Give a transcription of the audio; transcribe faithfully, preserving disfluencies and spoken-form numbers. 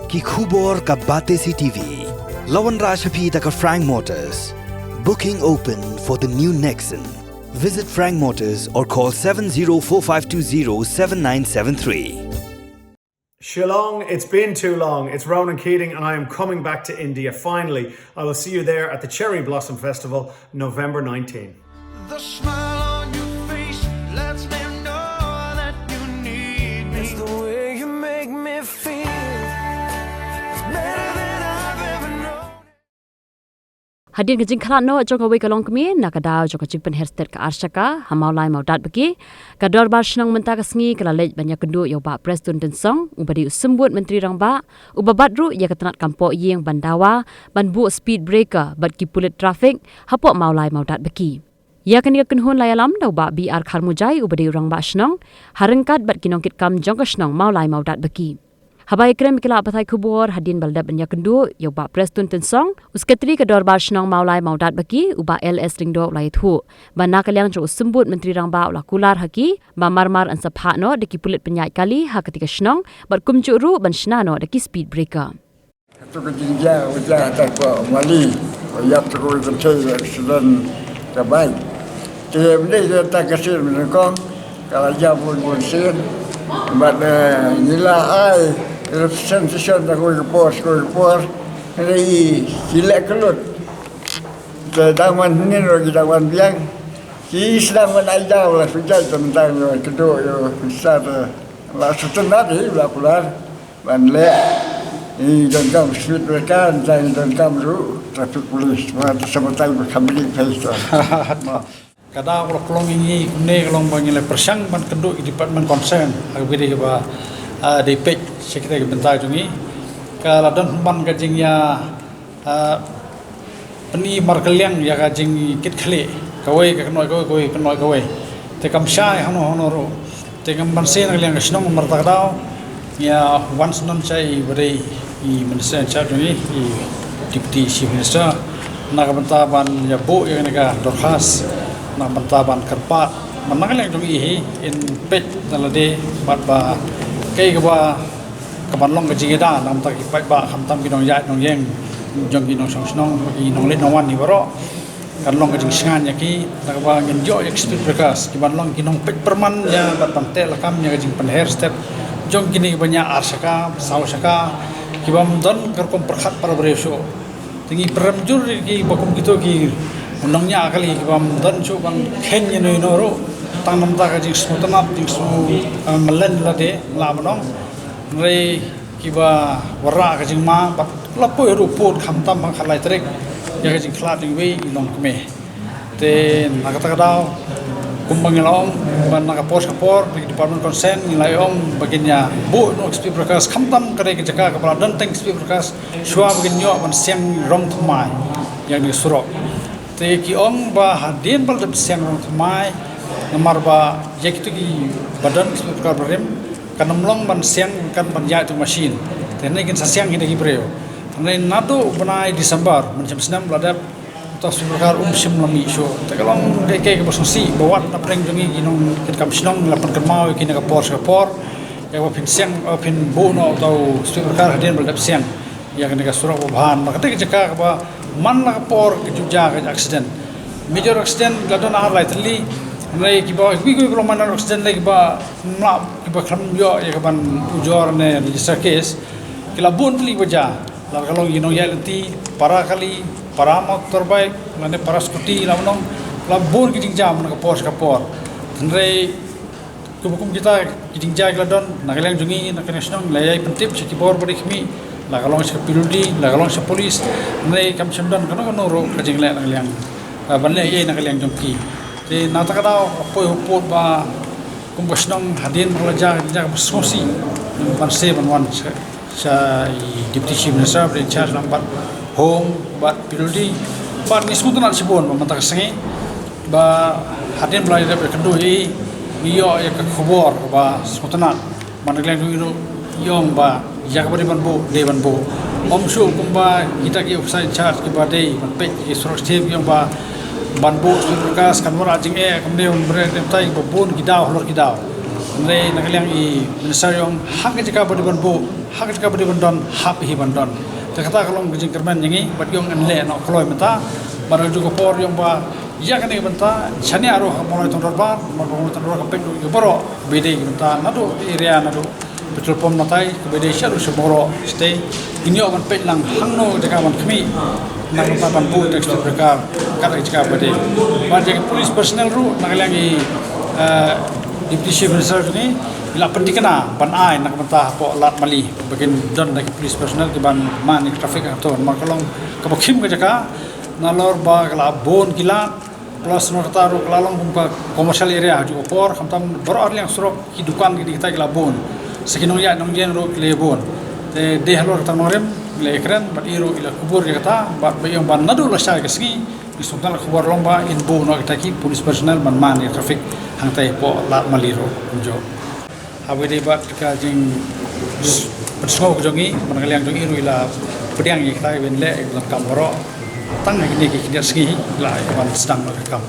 Ki khubor ka Batesi T V. La wanrah sha phi da ka Frank Motors. Booking open for the new Nexon. Visit Frank Motors or call seven zero four five two zero seven nine seven three. Shillong, it's been too long. It's Ronan Keating, and I am coming back to India finally. I will see you there at the Cherry Blossom Festival, November nineteenth. The smile on your face lets me know that you need me. It's the way you make me feel. It's better than I've ever known. Hadien ka jingkhlad noh jong kawei ka longkmie na ka daw jong ka jingpynher stet ka arshaka ha Mawlai Mawdatbaki, ka Dorbar Shnong mynta ka sngi ka la leit ban ïakynduh ïa u Bah Prestone Tynsong, uba dei u Symbud Myntri Rangbah, uba bat ruh ïa ka tnat kam pohïing ban dawa ban buh speed breaker bad ki pulit traffic hapoh Mawlai Mawdatbaki. Ïa kane ka kynhun la ïalam da u Bah B R Kharmujai, uba dei u Rangbah Shnong, ha ryngkat bad ki nongkitkam jong ka shnong Mawlai Mawdatbaki. Haba ïakren bad ki lad pathai khubor hadien ba la dep ban ïakynduh ïa u Bah Prestone Tynsong, u Sekretari ka Dorbar Shnong Mawlai Mawdatbaki, u Bah L S Lyngdoh, u la ïathuh ba na ka liang jong u Symbud Myntri Rangbah u la kular ha ki ba marmar yn sa phah noh da ki pulit pynïaid kali ha kata ka shnong, bad kumjuh ruh ban shna noh da ki speed breaker. Kato ka jingjia ka jia ha ka Mawlai, ba ïap ka kawei ka kynthei accident ka bike. Te mynta ka tang ka sien mynta kong ka la jia bun bun sien. Bad, eh, ngi la ai representation da kawei ka por sha kawei ka por. Hynrei ki leh ka lut. Te dang wan hynnin ruh ki dang wan biang. Ki sdang wan ai daw la shu jait te mynta ngi wan kdew ïa u Minister, eh, la shu tynat ïa u la kular. Ban leh, i donkam speed breaker, tang i donkam ruh traffic police, ba te sa batai ba kham bilik phai to. Ka daw ka long ïa ngi kumne ka long ba ngi la pyrshang ban kynduh ïa ki department concern ha kaba dei kaba, ah, dei peit sha kita ki bynta jong ngi. Ka la don pynban ka jingïa, ah, pyni markylliang ïa ka jingkitkhlieh, kawei ka kynnoh kawei, kawei ka kynnoh kawei. Te kam shai hano hano ruh. Te ngam banse na ka liang ka shnong namar kata ka daw ngi ïa wan syndon sha i ba dei i Minister in charge jong ngi, i Deputy Chief Minister, na ka bynta ban ïa buh ïa kane ka dorkhas, na ka bynta ban kyrpad ban na ka liang jong i hi in peit na lade bad ba kaei kaba ka ban long ka jingïada na ka bynta ki paidbah, khamtam ki nongïaid nongïeng jong ki nongshong shnong, ki nongleit nongwan hi baroh. Kan long ka jingshngaiñ ïa ki, na kaba ngin ïoh ïa ki speed breakers ki ban long ki nongpeit pyrman ïa bad ban teh lakam ïa ka jingpynher step jong kine kiba ñiah ar shaka, saw shaka, ki bym don ka rukom pyrkhat para briew shuh. Te ngi pyrem jur ïa kiba kum kito ki nongñiah kali ki bym don shuh ban kheiñ ïano ïano ruh, tang namar ka jingsngewtynnat, jingsngew, eh, mlien lade, la ban ong. Hynrei kiba wanrah ka jingma bad la poi ruh pud khamtam ha ka lai tarik ïa ka jingkhlad jong iwei i longkmie. Te na kata ka daw kumba ngi la ong ba na ka por sha ka por na ki department concern ngi la ong ba kin ïa buh noh ki speed breakers, khamtam ka dei ka jaka kaba la don teng ki speed breakers, shuwa ba kin ïoh ban siang rong thymmai ïa kane ka surok. Te ki ong ba hadien ba la dep siang rong thymmai, namar ba ïa kito kiba don ki speed breaker barim kan ym long ban siang, kan ban ïaid tu machine. Te hynrei kin sa siang hi da ki briew. Hynrei naduh u bnai December mynshem snem la dep uta u speed breaker um shym la mih shuh. Te ka long kaei kaei kaba sngewsih ba wat na pdeng jong ngi ki nongkitkam shnong la pynkynmaw ïa ki na ka por sha ka por ïa kaba phin siang, ba phin buh noh uta u speed breaker hadien ba la dep siang ïa kane ka surok ba bha, namar kata ka jaka kaba man la ka por ka ju jia ka accident. Major accident la don ar lai tylli. Hynrei kiba, kiba, kiba long minor accident lei kiba mlak, kiba khlem ïoh ïa ka ban ujor ne register case, ki la bun tylli ba jia. Lada ka long ki nongïaid lynti, para kali, para motorbike, lane para scooty, la ban ong, la bun ki jingjia na ka por sha ka por. Hynrei kumba kum kita ki jingjia ki la don na ka liang jong ngi na kane ka shnong, la ïai pyntip sha ki bor ba dei khmih, la ka long sha ka P W D, la ka long sha police, hynrei kam shym don kano kano ruh ka jingleh na ka liang, ah, ban leh ei ei na ka liang jong ki. Te na kata ka daw nga poi hapoh ba kum ka shnong hadien ba la jia ka jingjia kaba sngewsih, ban seh ban wan sha, sha i Deputy Chief Minister ba dei in charge lang bad Home bad P W D, bad ngi sngewtynnat shibun ba mynta ka sngi ba hadien ba la dep ïakynduh ïa i, ngi ïoh ïa ka khubor kaba sngewtynnat. Ba na ka liang jong i ruh i ong ba ïa kaba dei ban buh, dei ban buh. Ym shuh kumba kita ki officer in charge kiba dei ban peit ki surok stem ki ong ba ban buh speed breakers kan wanrah jingeh, kumne kumne, kumtai, ba bun ki daw halor ki daw. Hynrei na ka liang i minister i ong ha ka jaka ba dei ban buh, ha ka jaka ba dei ban don, hap hi ban don. Te kata ka long ka jingkyrmen jong ngi, bad i ong yn leh noh kloi mynta, bad ha kajuh ka por i ong ba ïa kane ka bynta shane ruh ha Mawlai Thong Dorbar, Mawlai Thong Dorbar ka peit ruh ïa baroh, ba dei ka bynta naduh area, naduh petrol pump natai, ka ba dei sha ruh sha baroh state, ngin ïoh ban peit lang hangno ka jaka ban khmih na ka bynta ban buh textile breaker kat ka jaka ba dei. Bad ïa ki police personnel ruh na ka liang i, eh, Deputy Chief Minister jong ngi i la pynthikna ban ai na ka bynta hapoh Lad Mali ba kin don da ki police personnel ki ban man ïa ka traffic hangto, namar ka long kaba khim ka jaka, nalor ba ka la bun ki lad, plus na kata ruh ka la long kum ka commercial area ha kajuh ka por, khamtam baroh arliang surok ki dukan ki dei kita ki la bun. Sa ki nongïaid nongïeng ruh ki la bun. Te dei halor kata ka nongrim ngi la ïakren bad i ruh i la kubur ïa kata, bad ba ïa ban naduh lashai ka sngi ngi sngewtynnat, la kubur long ba yn buh noh kita ki police personnel ban man ïa traffic hangtai hapoh Lad Mali ruh kumjuh. Haba ïadei bad ka jingpynsngew ka jong ngi, na ka liang jong i ruh i la pdiang ïa kita, i ban leh ïa ka donkam baroh. Tang ha kine ki khyndiat sngi la ïa ban sdang noh ka kam.